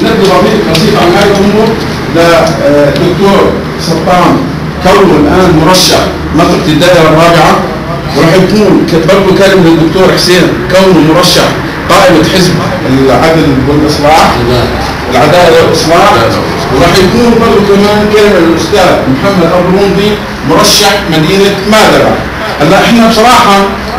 نبدو وظيفة عن هاي الأمور للدكتور سلطان كونه الآن مرشح منطقة الدائرة الرابعة، وراح يكون برضه كلمة للدكتور حسين كونه مرشح قائمة حزب العدل والإصلاح العدالة والإصلاح، وراح يكون برضه كمان كلمة للأستاذ محمد أبو رمضي مرشح مدينة مادرة. هلا احنا بصراحة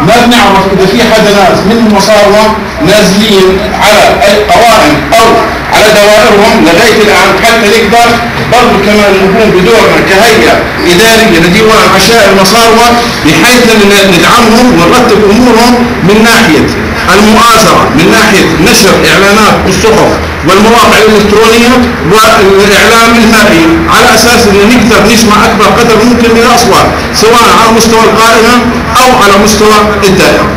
ما بنعرف إذا في حدا ناس من مصاروة نازلين على قوائم أو على دوائرهم لغاية الآن حتى نقدر برضه كمان نقوم بدورنا كهيئة إدارية لديوان عشائر المصاروة بحيث ندعمهم ونرتب أمورهم من ناحية المؤازرة، من ناحية نشر إعلانات بالصحف والمواقع الإلكترونية والإعلام المائي، على أساس أن نقدر نجمع أكبر قدر ممكن من الأصوات سواء على مستوى القائمة أو على مستوى الدائرة.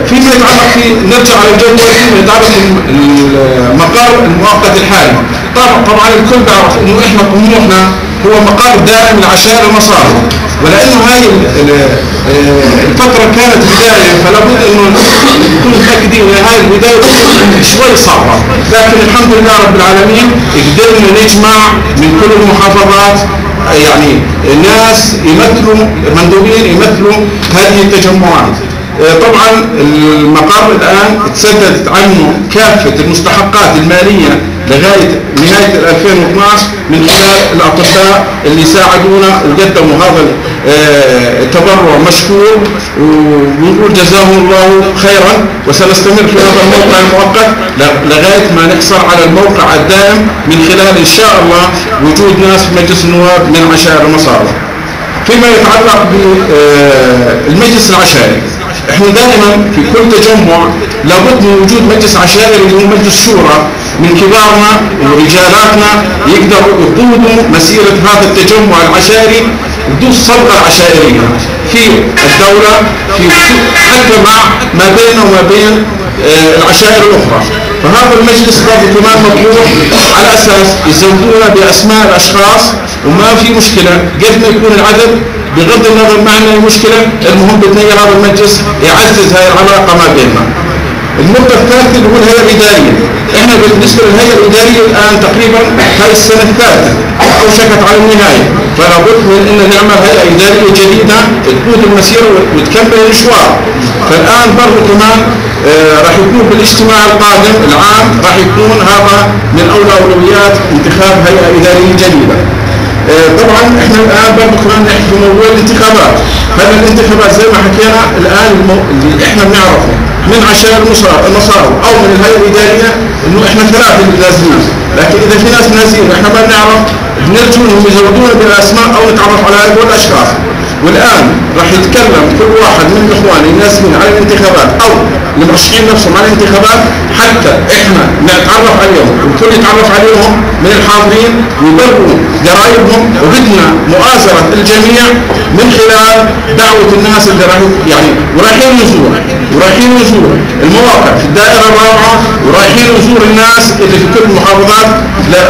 فيما يتعلق نرجع على الجدول فيما يتعلق المقر المؤقت الحالي. طبعا الكل بيعرف انه احنا طموحنا هو مقر دائم لعشائر المصاروة، ولانه هاي الفترة كانت بداية فلا بد انه نكون متأكدين ان هاي البداية شوي صعبة، لكن الحمد لله رب العالمين قدرنا نجمع من كل المحافظات يعني ناس يمثلوا مندوبين يمثلوا هذه التجمعات. طبعا المقر الآن تسددت عنه كافة المستحقات المالية لغاية نهاية 2012 من خلال الأطباء اللي ساعدونا وقدموا هذا التبرع مشكور، ونقول جزاهم الله خيرا، وسنستمر في هذا الموقع المؤقت لغاية ما نحصل على الموقع الدائم من خلال إن شاء الله وجود ناس في مجلس النواب من عشائر المصارف. فيما يتعلق بالمجلس العشائري، احنا دائما في كل تجمع لابد من وجود مجلس عشائري اللي هو مجلس شورى من كبارنا ورجالاتنا يقدروا يقودوا مسيرة هذا التجمع العشائري بدون صبغة عشائرية في الدولة، في حتى ما بينه وما بين العشائر الأخرى. فهذا المجلس برضه كمان مطروح على أساس يزودونا بأسماء الأشخاص، وما في مشكلة قد ما يكون العدد بغض النظر ما عندنا مشكلة، المهم بتنير هذا المجلس يعزز هاي العلاقة ما بيننا. النقطة الثالثة اللي هو الهيئة الإدارية. احنا بالنسبة للهيئة الإدارية الآن تقريبا هاي السنة الثالثة أو شكت على النهاية، فلا بد من أن نعمل هيئة إدارية جديدة تقود المسيرة وتكمل المشوار. فالآن برضه كمان راح يكون بالاجتماع القادم العام راح يكون هذا من أولويات انتخاب هيئة إدارية جديدة. طبعا احنا الان برضه كمان نحكي في موضوع الانتخابات. هذه الانتخابات زي ما حكينا الان اللي احنا بنعرفه من عشائر المصارف او من الهيئه الاداريه انه احنا ثلاثه اللي نازلين، لكن اذا في ناس نازلين احنا ما بنعرف بنرجو انهم يزودونا بالاسماء او نتعرف على هؤلاء الاشخاص. والان راح يتكلم كل واحد من الاخوان النازلين على الانتخابات او المرشحين نفسهم على الانتخابات حتى احنا نتعرف عليهم والكل يتعرف عليهم من الحاضرين ويبرروا جرائمهم، وبدنا مؤازرة الجميع من خلال دعوة الناس اللي ورايحين نزور المواقع في الدائرة الرابعة، ورايحين نزور الناس اللي في كل المحافظات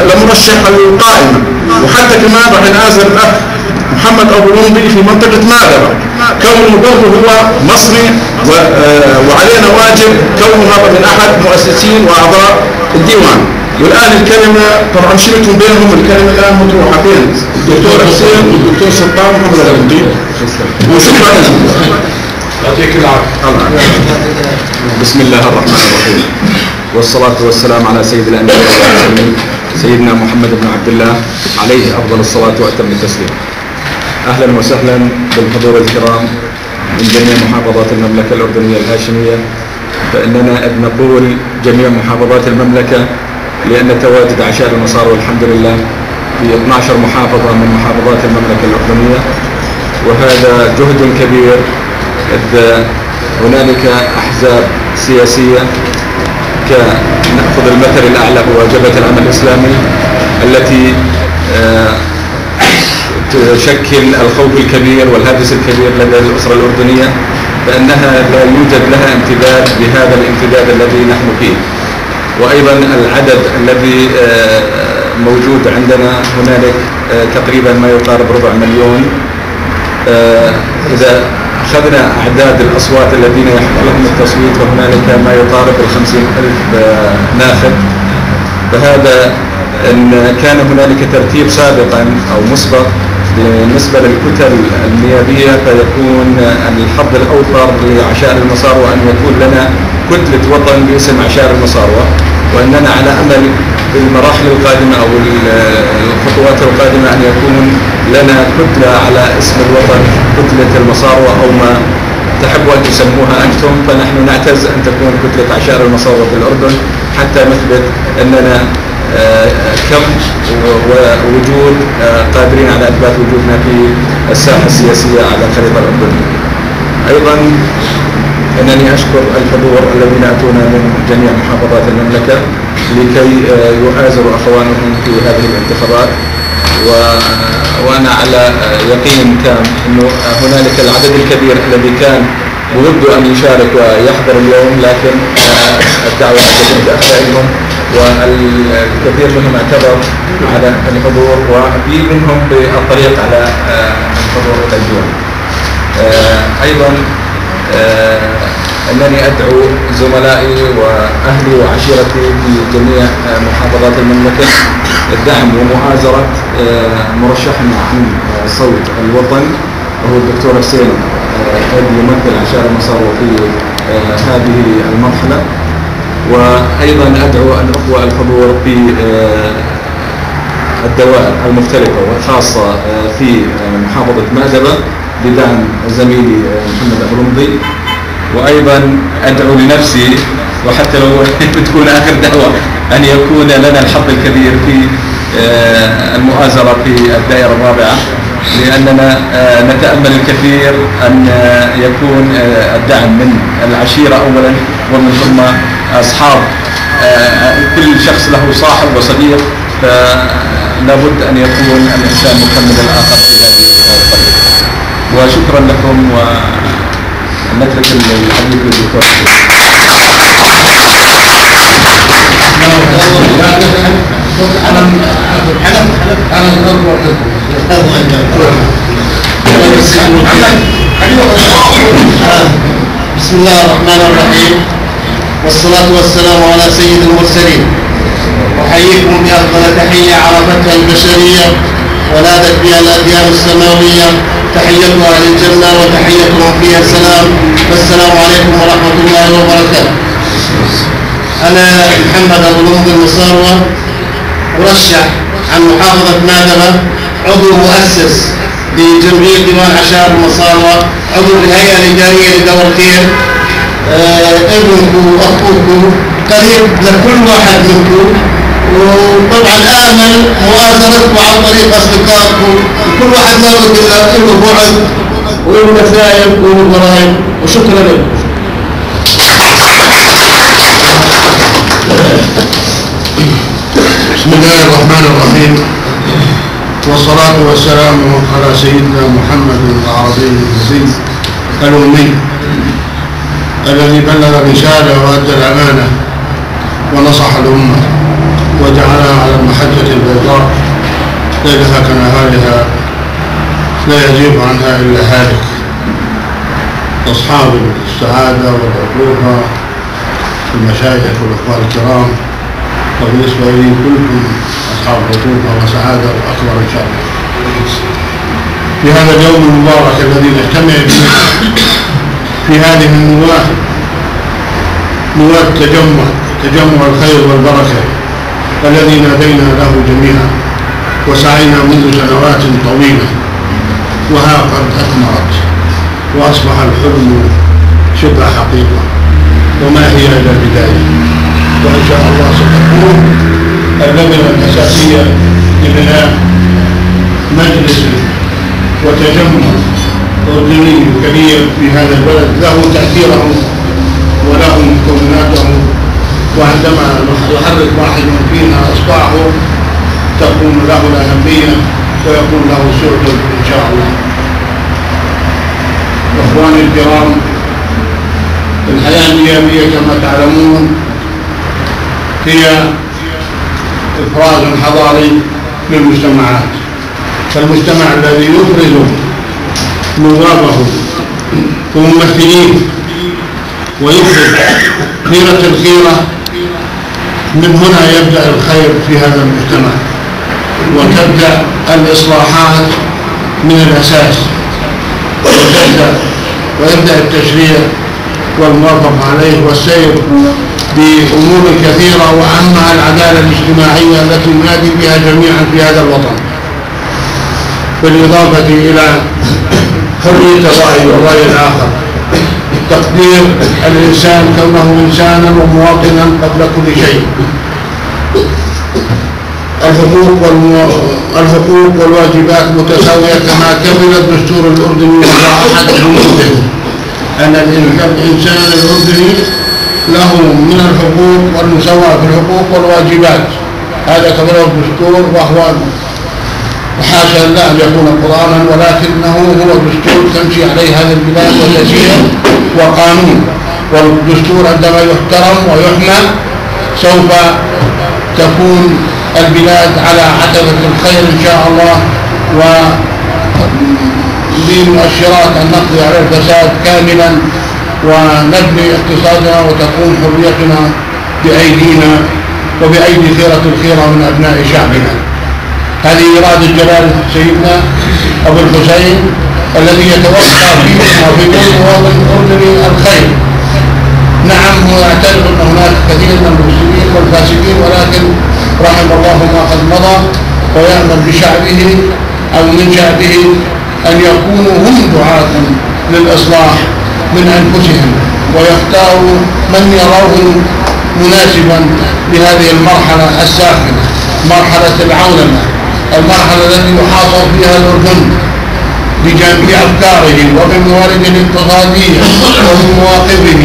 لمرشح القائمة، وحتى كمان راح نآزر الأخ محمد أبو رمضي في منطقة مادرة كونه برضه هو مصري وعلينا واجب كونه هذا من أحد مؤسسين وأعضاء الديوان. والآن الكلمة طبعا شلتهم بينهم، الكلمة الآن مطروحة بين الدكتور حسين والدكتور سلطان محمد الرمضي. وشكرا يعطيك العافية. بسم الله الرحمن الرحيم، والصلاة والسلام على سيد الأنبياء والمرسلين سيدنا محمد بن عبد الله عليه أفضل الصلاة وأتم التسليم. أهلا وسهلا بالحضور الكرام من جميع محافظات المملكة الأردنية الهاشمية، فإننا نقول جميع محافظات المملكة لأن تواجد عشائر المصارى والحمد لله في 12 محافظة من محافظات المملكة الأردنية، وهذا جهد كبير إذ هنالك أحزاب سياسية كنأخذ المثل الأعلى هو جبهة العمل الإسلامي التي تشكل الخوف الكبير والهاجس الكبير لدى الأسرة الأردنية، فإنها لا يوجد لها امتداد بهذا الامتداد الذي نحن فيه. وأيضا العدد الذي موجود عندنا هنالك تقريبا ما يقارب 4,000,000. إذا أخذنا أعداد الأصوات الذين يحق لهم التصويت فهنالك ما يقارب 50,000 ناخب، بهذا أن كان هنالك ترتيب سابقا أو مسبق بالنسبة للكتل النيابية، فيكون الحظ الأوفر لعشائر المصاروة أن يكون لنا كتلة وطن باسم عشائر المصاروة، وأننا على أمل في المراحل القادمة أو الخطوات القادمة أن يكون لنا كتلة على اسم الوطن، كتلة المصاروة أو ما تحبوا أن تسموها أنتم. فنحن نعتز أن تكون كتلة عشائر المصاروة في الأردن حتى نثبت أننا كم ووجود قادرين على إثبات وجودنا في الساحة السياسية على الخريطة الأردنية. أيضا أنني أشكر الحضور الذين أتونا من جميع محافظات المملكة لكي يؤازروا أخوانهم في هذه الانتخابات، وأنا على يقين تام أنه هنالك العدد الكبير الذي كان بوده أن يشارك ويحضر اليوم، لكن الدعوة تكون متأخرة لهم، والكثير منهم اعتذر على الحضور، وفي منهم بالطريق على الحضور إلى الجوع. أيضا أنني أدعو زملائي وأهلي وعشيرتي في جميع محافظات المملكة الدعم ومؤازرة مرشحنا عن صوت الوطن وهو الدكتور حسين الذي يمثل عشائر المصاروة في هذه المرحلة. وأيضا أدعو الأخوة الحضور في الدوائر المختلفة والخاصة في محافظة مأدبة بدعم زميلي محمد أبو رمضي. وأيضا أدعو لنفسي، وحتى لو بتكون آخر دعوة، أن يكون لنا الحظ الكبير في المؤازرة في الدائرة الرابعة، لأننا نتأمل الكثير أن يكون الدعم من العشيرة أولا، ومن ثم أصحاب، كل شخص له صاحب وصديق، فلا بد أن يكون الإنسان مكمل الآخر في هذه الطريقة. وشكرا لكم، ونترك الحديث للدكتور. بسم الله الرحمن الرحيم، والصلاة والسلام على سيد المرسلين. أحييكم بأفضل تحية عرفتها البشرية ونادت بها الأديان السماوية، تحية أهل الجنة وتحيتهم فيها السلام. والسلام عليكم ورحمة الله وبركاته. أنا محمد أبو رمضي المصاروة، مرشح عن محافظة مأدبة، عضو مؤسس لجمعية ديوان عشائر المصاروة، عضو بالهيئة الإدارية لدورتين، ابنكم وأخوكم، قريب لكل واحد منكم، وطبعا آمل مؤازرتكم عن طريق أصدقائكم. كل واحد له بعد وله نسائب وله ضرائب، وشكرا لكم. بسم الله الرحمن الرحيم، والصلاة والسلام على سيدنا محمد العربي النبي الأمي الذي بلغ الرسالة وأدى الأمانة ونصح الأمة وجعلها على المحجة البيضاء ليلها كنهارها لا يزيغ عنها إلا هالك. أصحاب السعادة والعقوبة، المشايخ والأخوان الكرام، وبالنسبة لي كلكم أصحاب عقوبة وسعادة وأكبر إن شاء الله. في هذا اليوم المبارك الذي نجتمع في هذه النواة، نواة تجمع الخير والبركة الذي نادينا له جميعا وسعينا منذ سنوات طويلة، وها قد أثمرت وأصبح الحلم شبه حقيقة، وما هي إلا البداية. وإن شاء الله ستكون اللبنة الأساسية لبناء مجلس وتجمع أردني كبير في هذا البلد له تأثيره وله مكوناته، وعندما يحرك واحد فينا أصبعه تكون له الأهمية ويكون له سعد إن شاء الله. إخواني الكرام، الحياة النيابية كما تعلمون هي إفراز حضاري للمجتمعات، فالمجتمع الذي يفرز نوابه وممثليه ويفرز خيرة الخيرة من هنا يبدأ الخير في هذا المجتمع، وتبدأ الإصلاحات من الأساس، ويبدأ التشريع والموافقة عليه والسير بأمور كثيرة، وأهمها العدالة الاجتماعية التي ننادي بها جميعا في هذا الوطن، بالإضافة إلى حرية الرأي والرأي الآخر، تقدير الإنسان كونه إنسانا ومواطنا قبل كل شيء، الحقوق والواجبات متساوية كما كمل الدستور الأردني وأحد بنوده أن الإنسان الأردني له من الحقوق والمساواة في الحقوق والواجبات. هذا كمله الدستور، وهو وحاشا الله أن يكون قرآنا، ولكنه هو دستور تمشي عليه هذه البلاد وتسير وقانون. والدستور عندما يحترم ويحمى سوف تكون البلاد على عتبة الخير إن شاء الله، وبمؤشرات أن نقضي على الفساد كاملا ونبني اقتصادنا وتكون حريتنا بأيدينا وبأيدي خيرة الخيرة من أبناء شعبنا. هذه إرادة جلالة سيدنا أبو الحسين الذي يتوقع فينا وفي كل مواطن أردني الخير. نعم، هو يعترف أن هناك كثير من المسلمين والفاسدين، ولكن رحم الله ما قد مضى، ويأمل بشعبه أو من شعبه أن يكونوا هم دعاة للإصلاح من أنفسهم، ويختاروا من يروه مناسبا لهذه المرحلة الساخنة، مرحلة العولمة، المرحلة التي يحاصر فيها الأردن بأفكاره وبموارده الاقتصادية وبمواقفه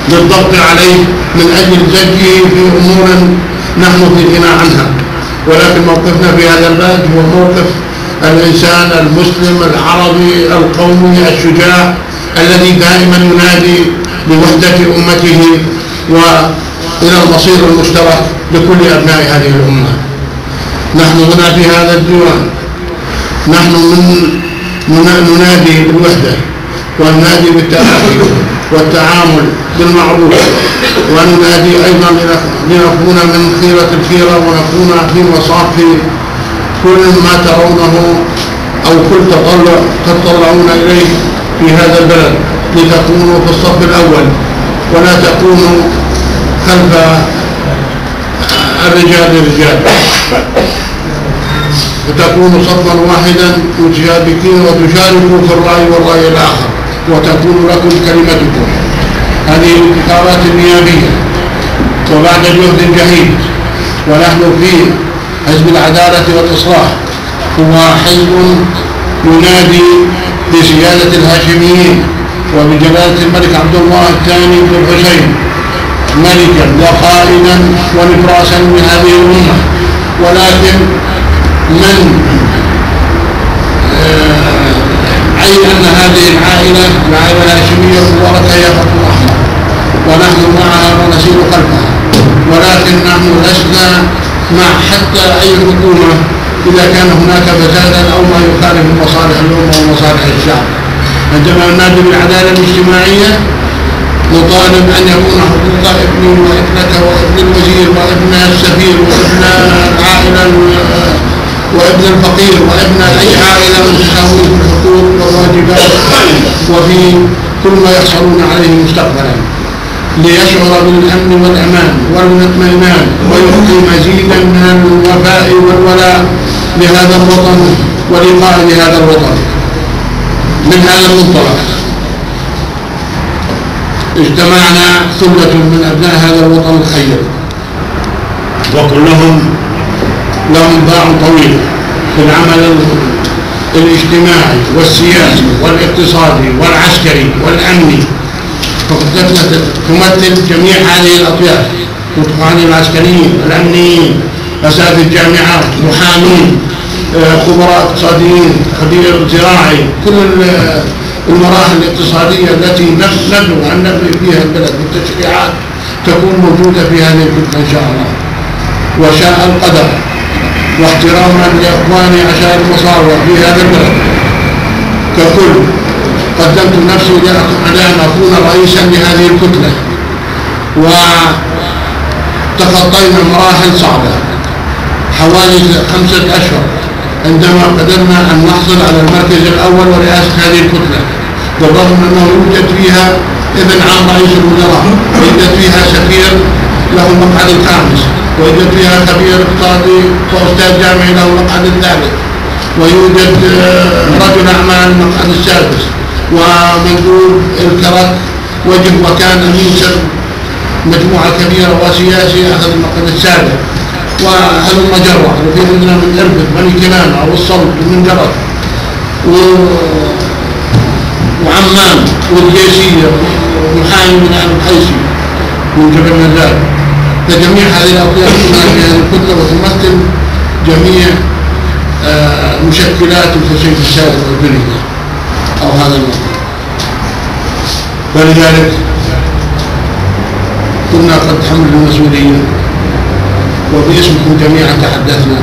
للضغط عليه من أجل زجه في أمور نحن في غنى عنها. ولكن موقفنا في هذا البلد هو موقف الإنسان المسلم العربي القومي الشجاع الذي دائما ينادي بوحدة أمته وإلى المصير المشترك لكل أبناء هذه الأمة. نحن هنا في هذا الديوان نحن ننادي بالوحدة، وننادي بالتآخي والتعامل بالمعروف، وننادي أيضا لنكون من خيرة الخيرة، ونكون في مصاف كل ما ترونه أو كل تطلعون إليه في هذا البلد، لتكونوا في الصف الأول ولا تكونوا خلف الرجال للرجال، وتكونوا صفا واحدا متشابكين وتشاركوا في الرأي والرأي الآخر، وتكون لكم كلمتكم. هذه الانتخابات النيابية وبعد جهد جهيد، ونحن في حزب العدالة والإصلاح هو حزب ينادي بسيادة الهاشميين وبجلالة الملك عبد الله الثاني بن الحسين ملكا وقائدا ونفراسا من هذه الأمة. ولكن من عين أن هذه العائلة الهاشمية المباركة هي خط أحمر، ونحن معها ونسير خلفها، ولكن نحن لسنا مع حتى أي حكومة إذا كان هناك فسادا أو ما يخالف مصالح الأمة ومصالح الشعب. عندما ننادي بالعدالة الاجتماعية نطالب أن يكون حقوق ابني وابنك وابن الوزير وابن السفير وابن العائلة وابن الفقير وابن أي عائلة متساوية في الحقوق والواجبات وفي كل ما يحصلون عليه مستقبلا، ليشعر بالأمن والأمان والاطمئنان، ويعطي مزيدا من الوفاء والولاء لهذا الوطن ولقائد هذا الوطن. من هذا المنطلق اجتمعنا ثلة من أبناء هذا الوطن الخير، وكلهم لهم باع طويل في العمل الاجتماعي والسياسي والاقتصادي والعسكري والأمني، فقدتنا تمثل جميع هذه الأطياف: متقنين العسكريين، الأمنيين، أساتذة الجامعات، محامين، خبراء اقتصاديين، خبير زراعي، كل المراحل الاقتصادية التي ندعو أن نبني فيها البلد بالتشريعات تكون موجودة في هذه الفترة إن شاء الله. وشاء القدر واحتراما لإخواني عشائر المصاور في هذا البلد ككل قدمت نفسي لأن أكون رئيسا لهذه الكتلة، تخطينا مراحل صعبة حوالي 5 أشهر عندما قدرنا أن نحصل على المركز الأول ورئاسة هذه الكتلة، بالرغم أنه يوجد فيها ابن عم رئيس الوزراء، ويوجد فيها سفير له المقعد الخامس، ويوجد فيها خبير اقتصادي وأستاذ جامعي له المقعد الثالث، ويوجد رجل أعمال المقعد السادس، ومندوب الكرك وجه وكان أمين سر مجموعة كبيرة وسياسي أخذ المقعد السابع، وهلم جرة. وفي عندنا من إربد بني كنانة والصلب ومن جرة وعمان والجيشية ومحامي من أهل الحيسي من جبل نزال. فجميع هذه الأطياف كلها في هذه الكتلة وتمثل جميع مشكلات الفصيل السابق الأردنية أو هذا الموضوع. ولذلك كنا قد حمل المسؤولية وباسمكم جميعا تحدثنا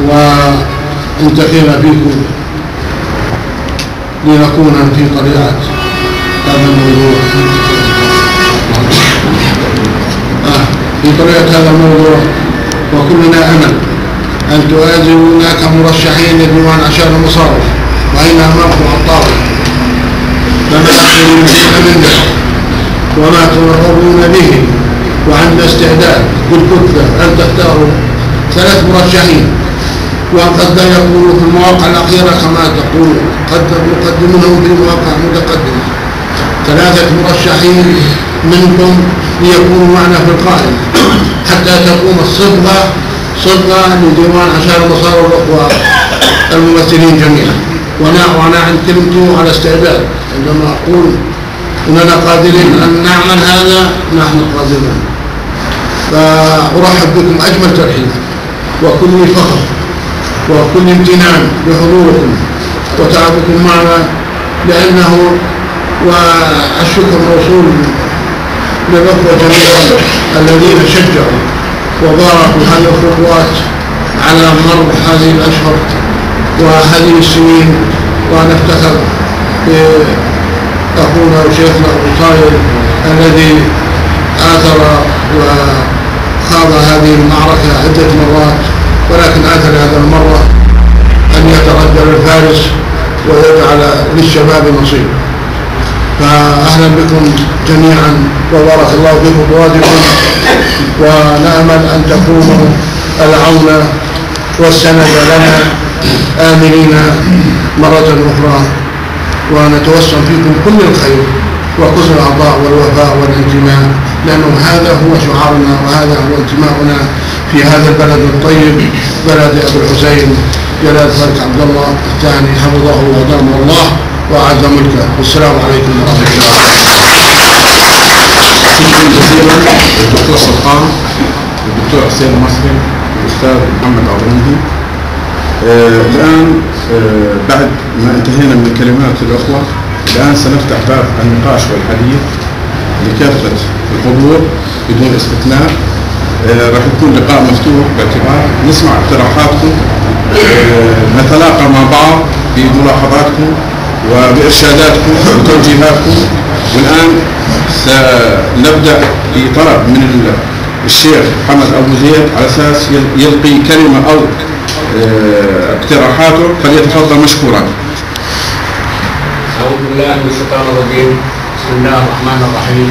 وانتقينا بكم لنكون في طليعة هذا الموضوع في طليعة هذا الموضوع، وكلنا أمل أن تؤازرونا كمرشحين لديوان عشان المصارف، وأين أمامكم الطاولة فما تأخذون منه وما ترغبون به، وعندنا استعداد بالكتلة أن تختاروا 3 مرشحين، وقد يكونوا في المواقع الأخيرة كما تقول قد نقدمونهم في مواقع متقدمة. 3 مرشحين منكم ليكونوا معنا في القائمة حتى تقوم صبغة لديوان عشان المصارف والأخوة الممثلين جميعا. وأنا عن كلمته على استعداد عندما أقول إننا قادرين أن نعمل هذا، نحن قادرون. فأرحب بكم أجمل ترحيب وكل فخر وكل امتنان بحضوركم وتعبكم معنا، لأنه والشكر موصول للأخوة جميعا الذين شجعوا وباركوا هذه الخطوات على مر هذه الأشهر وهذه السنين. ونفتخر بأخونا وشيخنا أبو طاهر الذي آثر وخاض هذه المعركة عدة مرات، ولكن آثر هذه المرة أن يترجل الفارس ويجعل للشباب نصيب. فأهلا بكم جميعا وبارك الله في خطواتكم، ونأمل أن تكونوا العون والسند لنا آمنين مرة أخرى، ونتوسم فيكم كل الخير وكل العطاء والوفاء والانتماء، لأنه هذا هو شعارنا وهذا هو انتماؤنا في هذا البلد الطيب، بلد أبو الحسين جلال الملك عبد الله الثاني حفظه وأدامه الله وأعز ملكه. والسلام عليكم ورحمة الله. شكرا جزيلا للدكتور سلطان والدكتور حسين المصري والأستاذ محمد عبرندي. الآن بعد ما انتهينا من كلمات الأخوة، الآن سنفتح باب النقاش والحديث لكافة الحضور بدون استثناء. راح يكون لقاء مفتوح باعتبار نسمع اقتراحاتكم، نتلاقى مع بعض بملاحظاتكم وبإرشاداتكم وتوجيهاتكم. والآن سنبدأ بطلب من الشيخ محمد أبو زيد على أساس يلقي كلمة أو اقتراحاته، فليتفضل مشكورا. أعوذ بالله من الشيطان الرجيم. بسم الله الرحمن الرحيم،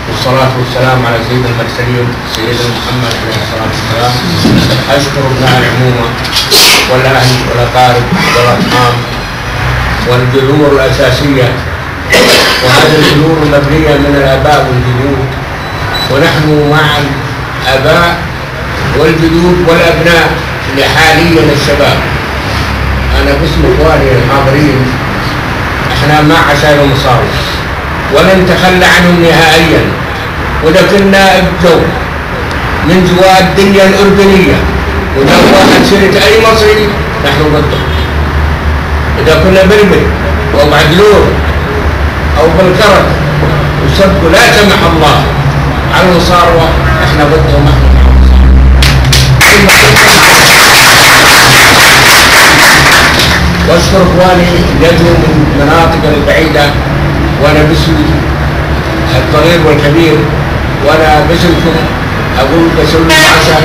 والصلاة والسلام على سيد المرسلين سيدنا محمد عليه الصلاة والسلام. أشكر ابناء العمومة والأهل والأقارب والأرحام والجذور الأساسية، وهذه الجذور مبنية من الآباء والجدود، ونحن مع الآباء والجدود والأبناء لحاليا الشباب. أنا باسم إخواني الحاضرين احنا مع عشائر المصارف ولن نتخلى عنهم نهائيا، وإذا كنا ابتوا من زواج الدنيا الأردنية ونبغى سيرة أي مصري نحن ضده. إذا كنا بربر أو بعدلور أو بالكرك وسبوا لا سمح الله على المصاروة احنا ضدهم. واشكر اخواني يجوا من المناطق البعيده، وانا باسم الصغير والكبير وانا باسمكم اقول بسم عشاء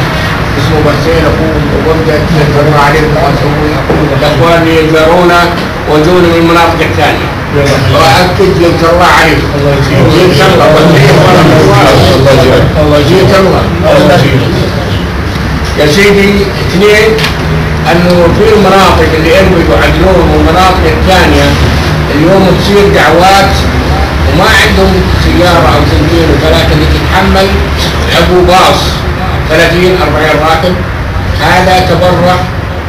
اسمه بحسين اخوهم وببدا اتكرر عليكم واسوي الاخوان اللي يجبرونا وجوني من المناطق الثانيه واكد جبت الله عليكم جبت الله جبت الله يا سيدي اثنين انه في المناطق اللي انبتوا عدلوهم والمناطق الثانيه اليوم تصير دعوات وما عندهم سياره او سنتين وثلاثه اللي تتحمل ابو باص 30 40 راكب. هذا تبرع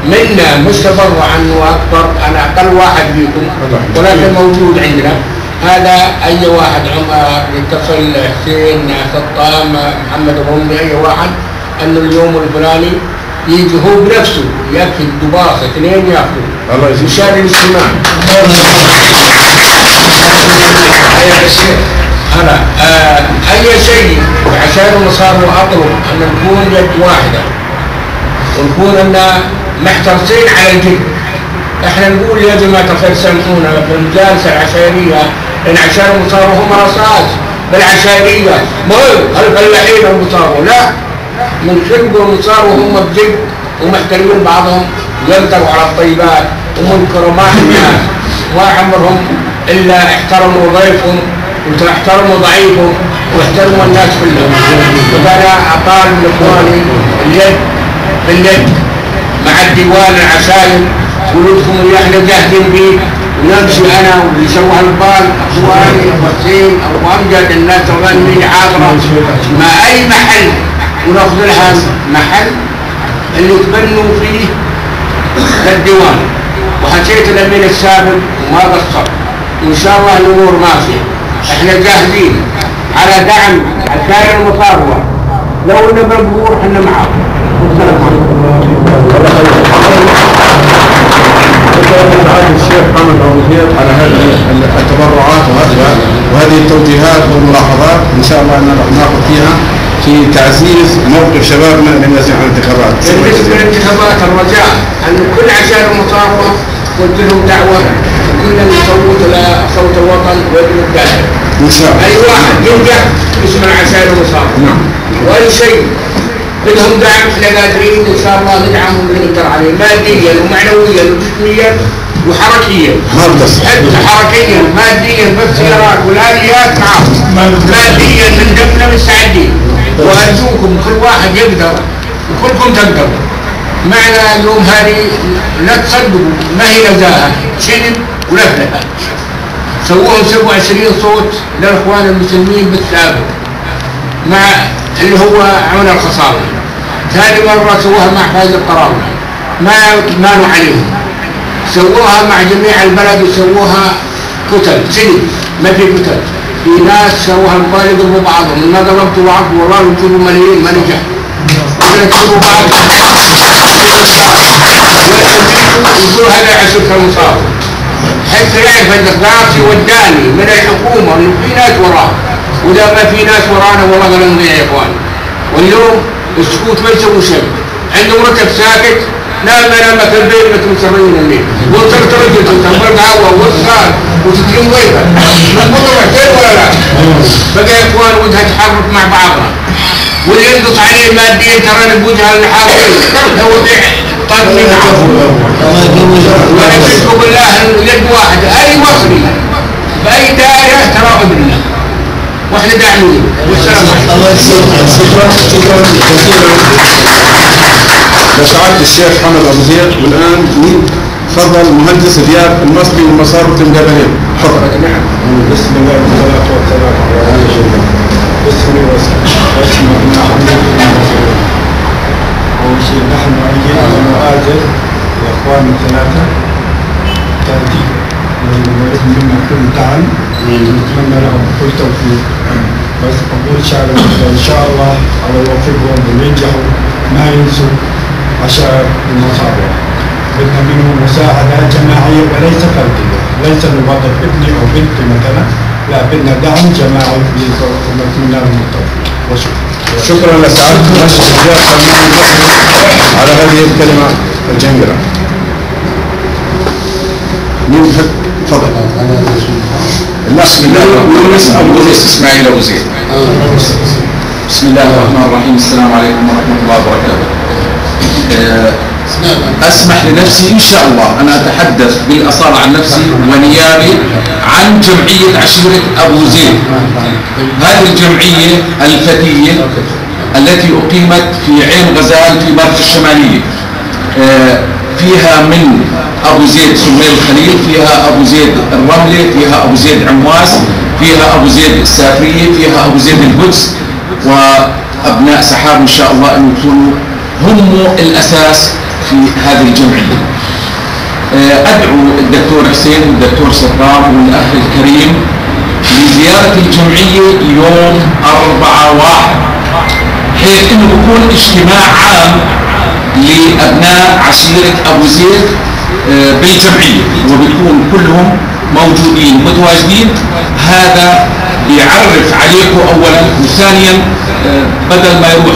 منا، مش تبرع انه اكبر، انا اقل واحد فيكم ولكن موجود عندنا. هذا اي واحد عمر يتصل حسين سطام محمد الرملي اي واحد انه اليوم الفلاني يجي هو بنفسه ياكل دباصه اثنين ياكلوا مشان الاجتماع. أنا أي شيء عشان صار أطلب أن نكون يد واحدة ونكون أن محترسين على الجد. إحنا نقول يا جماعة الخير سامحونا في الجالسة العشائرية لأن عشان صاروا هم رصاص بالعشائرية مهم الفلاحين هم صاروا لا من خلقهم صاروا هم بجد ومحترمين بعضهم ينطروا على الطيبات ومنكروا ما الناس ما عمرهم إلا احترموا ضيفهم واحترموا ضعيفهم واحترموا الناس كلهم. فأنا أطالب من إخواني اليد باليد مع الديوان العسائر ولدكم اللي احنا جاهزين به ونمشي أنا واللي سوى البال إخواني وحسين أبو أمجد الناس الغنية حاضرة مع أي محل وناخذ لها محل اللي تبنوا فيه للديوان. وحكيت الأمين السابق وما قصر وإن شاء الله الأمور ماشية. احنا جاهزين على دعم الكائن المصاروة لو انه بالقبور احنا معه. والسلام عليكم. الشيخ محمد أبو زيد على هذه التبرعات وهذه التوجيهات والملاحظات ان شاء الله ان ناخذ فيها في تعزيز موقف شبابنا للنازحين عن الانتخابات. بالنسبه للانتخابات الرجاء ان كل عشائر المصاروة قلت لهم دعوه كلنا نصوت لصوت الوطن وابن الداخل. ان شاء الله. اي واحد ينجح اسم العشائر المصاروة. نعم. واي شيء بدهم دعم احنا قادرين ان شاء الله ندعمهم ونقدر عليه ماديا ومعنويا وجسميا وحركيا. حتى حركيا ماديا بالسيارات والاليات معهم. ماديا من دمنا مستعدين. وارجوكم كل واحد يقدر وكلكم تقدروا. معنى اليوم هذه لا تصدقوا ما هي نزاهه شنب ولفلفه. سووهم 27 صوت للاخوان المسلمين بالسابق مع اللي هو عون الخصاوي. ثاني مره سووها مع فايز القراوي ما مانوا عليهم. سووها مع جميع البلد وسووها كتل سنب ما في كتل. في ناس سووها البال يضربوا بعضهم ما ضربتوا بعض والله يجيبوا ملايين ما نجح. يجيبوا بعض يقول هذا عسكر المصاب حتى يعرف الدقاقي وداني من الحكومه انه في ناس وراه واذا ما في ناس ورانا والله لا نضيع يا اخوان. واليوم السكوت ما يسوي شيء. عنده مرتب ساكت نام في البيت مثل مسرين الليل وصرت رجل تنبرد هوا وصار وتتلم ويبه مضبوطه كيف ولا لا؟ بقى يا اخوان ودها تحرك مع بعضها واللي ينقص عليه ماديا ترى بوجه الحاضرين هو طاقمين معه. وانا اشكو بالله يد واحده اي مصري باي دائره ترى بالله واحنا داعمين. والسلام عليكم. شكرا لسعادة الشيخ محمد أبو زيد. والآن تفضل المهندس زياد المصري والمسار والمقابلين. تفضل. نعم. بسم الله والصلاة والسلام على رسول الله. بسم الله أول شيء نحن أيضا ونؤازر الأخوان الثلاثة تأتي ونريد منا كل دعم ونتمنى لهم كل توفيق. بس أقول إن شاء الله على يوفقهم وينجحوا ما ينسوا عشائر المصابة. بدنا منهم مساعدة جماعية وليس فردية. ليس نوظف ابني أو بنتي مثلا لا بدنا دعم جماعي ونتمنى لهم التوفيق. شكرا لسعادة المهندس زياد سلمان المصري على هذه الكلمة الجميلة. مين يحب؟ تفضل. بسم الله الرحمن الرحيم. يونس أبو زيد إسماعيل أبو زيد. بسم الله الرحمن الرحيم. السلام عليكم ورحمة الله وبركاته. أسمح لنفسي إن شاء الله أنا أتحدث بالأصالة عن نفسي ونيابي عن جمعية عشيرة أبو زيد. هذه الجمعية الفتية التي أقيمت في عين غزال في مركز الشمالية، فيها من أبو زيد سمير الخليل، فيها أبو زيد الرملة، فيها أبو زيد عمواس، فيها أبو زيد السافرية، فيها أبو زيد القدس، وأبناء سحاب إن شاء الله أن يكونوا هم الأساس في هذه الجمعية. أدعو الدكتور حسين والدكتور صدام والأخ الكريم لزيارة الجمعية يوم 4/1 حيث أنه يكون اجتماع عام لأبناء عشيرة أبو زيد بالجمعية، وبيكون كلهم موجودين متواجدين. هذا بيعرف عليكم أولا، وثانيا بدل ما يروح